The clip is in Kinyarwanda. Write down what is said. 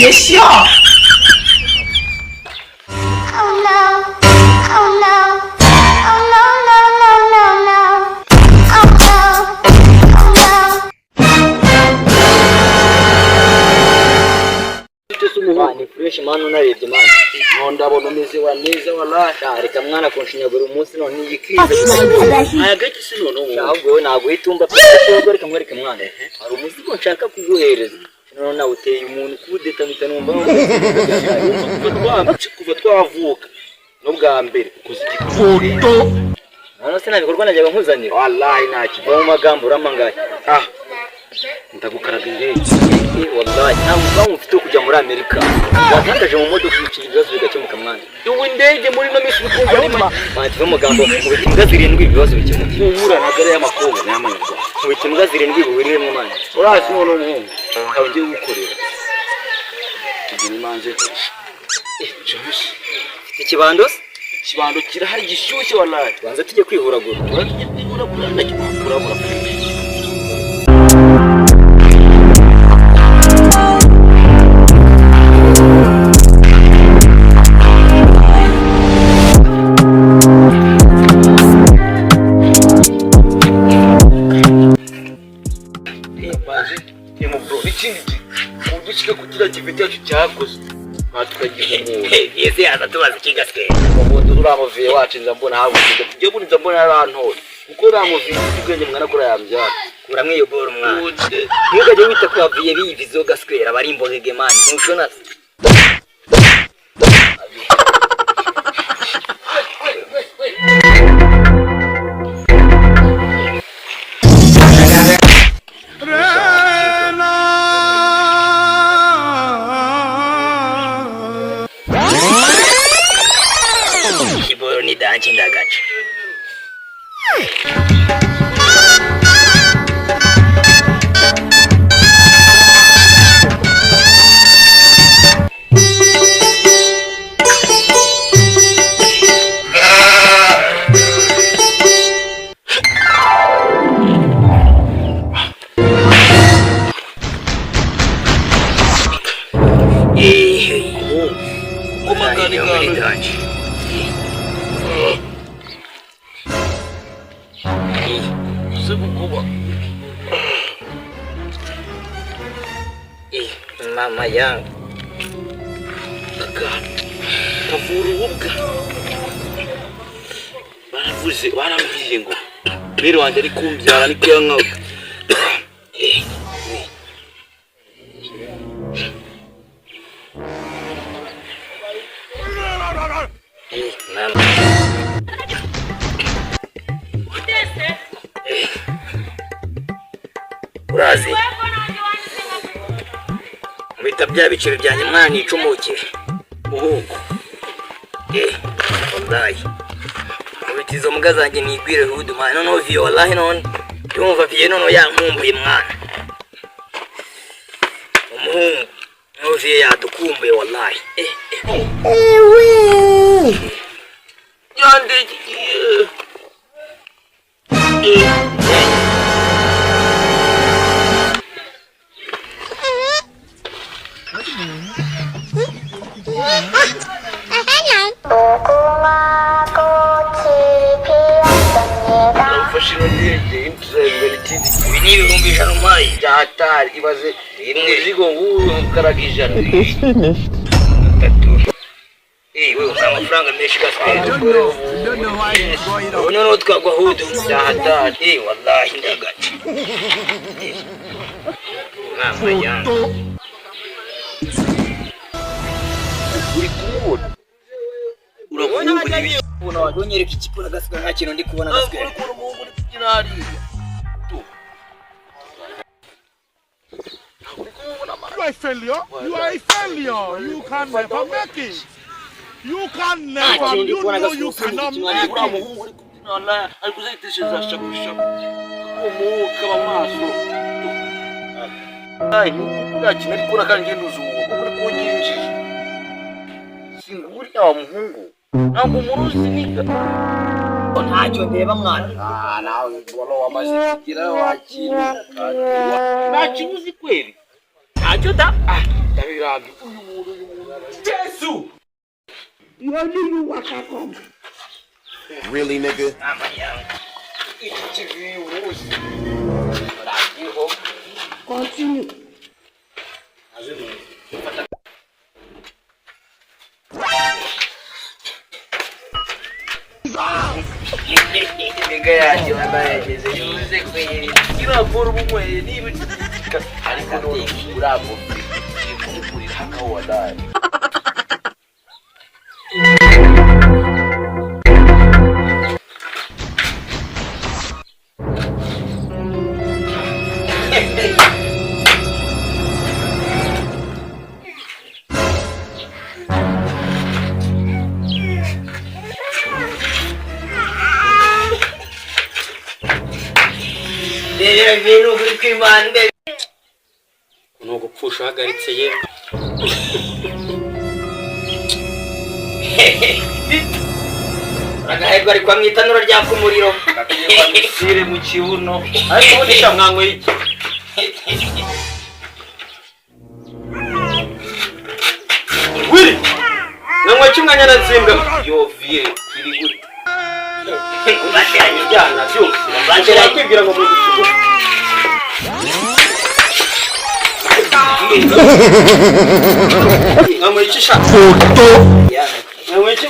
别笑。 Oh no. Oh no. Oh no, no, no, no, no. Oh no. Oh no. Ni fresh man, unarebye man. No, ndabona umeze wa neza wallahi. Sha, reka mwana kunshinyagura umunsi none yikize. Aya gake si none ubu. Ahubwo wowe ntabwo uhita umva pe, reka nkwereke mwana. Hari umuzigo nshaka kuguhereza. None nawe uteye umuntu kudeta mpita numva. Kuva twavuka n'ubwa mbere ukoze igikorwa. None se nta bikorwa najyaga nkuzanira? Wallahi nta kibazo. Va mu magambo, uramangaye. Ah, ndagukaraga indege. Wallahi nta mugambi mfite wo kujya muri Amerika. Watangaje mu modoka ibiciro, ibibazo bigakemuka mwana. Ubu indege muri ino minsi bikumva ari make. Mwana, tuve mu magambo, mu imbwa zirindwi ibibazo bikemuke. Humura, ntabwo ari ay'amakobwa, ni ay'amanyarwanda. Mu imbwa zirindwi buhuriremo mwana. Urazi none umuhungu nkaba ngiye gukorera tugira imanze. Josh. Ikibando se? Ikibando kirahari gishyushye wallahi. Banza tujye kwihuragura. Tugiye kwihuragura, urabura. Ikindi udushike kugira kive cyacu cyakoze tukagiha. Yese yaza tubaza ikigaswe. Ubundi uriya muviye wacu nza mbona habuze tugiye bundi, nza mbona yarantoye kuko uriya muviye ufite ubwenge mwana kuri yambyara. Kuramwe iyo boro mwana. Ntukajye wita ku bavuye biyivizo gaswera, bari imbogege mani. Ntushona. Ikiboro ni danje ndagaca. Kumagana Muri danje. Uze gukuba. Eh, mama yangu. Kavura ububwa. Baravuze, barambwiye ngo mbere wanjye ari kumbyara niko yankaga. Eh, mama. Eh. Urazi? Mpita bya biceri byanjye mwana nicumukire. Muhungu. Eh, wallahi. Nkubita izo mbwa zanjye nigwire hudu mwana. Noneho viyo wallahi none. Yumva viye noneho yankumbuye mwana. Umuhungu. Noneho viye yadukumbuye wallahi. Eh, eh. Yandege. Eh. 무궁화 꽃이 피었습니다. Ufashe ino ndege intuzabibona ikindi. Ibi ni 100,000 umpaye. Byatari ibaze umuzigo nguyu ukaraga 100. Tatu. Eh, wewe ufite amafaranga menshi gaswera. Ubu noneho twagwa hudu. Byatari. Eh, wallahi ndagaca. Eh. Mama yangu. Uri kumubona, uravuga ibi. Kunyereka ikikura gaswera, nta kintu ndi kubona gaswera. Uri kubona umuhungu uri kubyina hariya tu? Uri kumubona mara? You are a failure. You are a failure. You can never make it. You can never. kintu ndi You kubona know gaswera you usibye cannot ikimwana. make Uriya it. muhungu uri kubyina wallahi ari kuzayiteshereza shakushaku, uwo muhungu kaba maso. Ay, nta kintu ari kubona kandi ngenda uzi uwo kuko uri kunyinjije singuriya wa muhungu ntabwo umuruzi niga. Ntacyo ndeba mwana. Ah, nawe wala wamaze kugira wakira nta kintu uzi kweli. Nta Ntacyo da. Ndabirambiwe uyu muntu, uyu muntu. Jesu! Really, nigga? Mama yangu. Iki kivi uruzi ragiho. Continue. Imiga yanjye wabaye yageze yuze kweri. Iragora ubunyweye niba ariko none uramuvi kumukurira hakaho wadaye. Rero rero uri kwimande. Ni ugupfusha uhagaritse ye. Agahirwa ari kwa mu itanura ryaka umuriro. Sire mu kibuno ariko ubundi sha mwanyweye iki? Wiri! Mwanyweye iki mwanya na nsimbwa? Yoviye iri gute? Bateranye. Ijyana byose. Nshobora kwibwira ngo mu kigufi. Mwanyweye iki sha? Mwanyweye iki?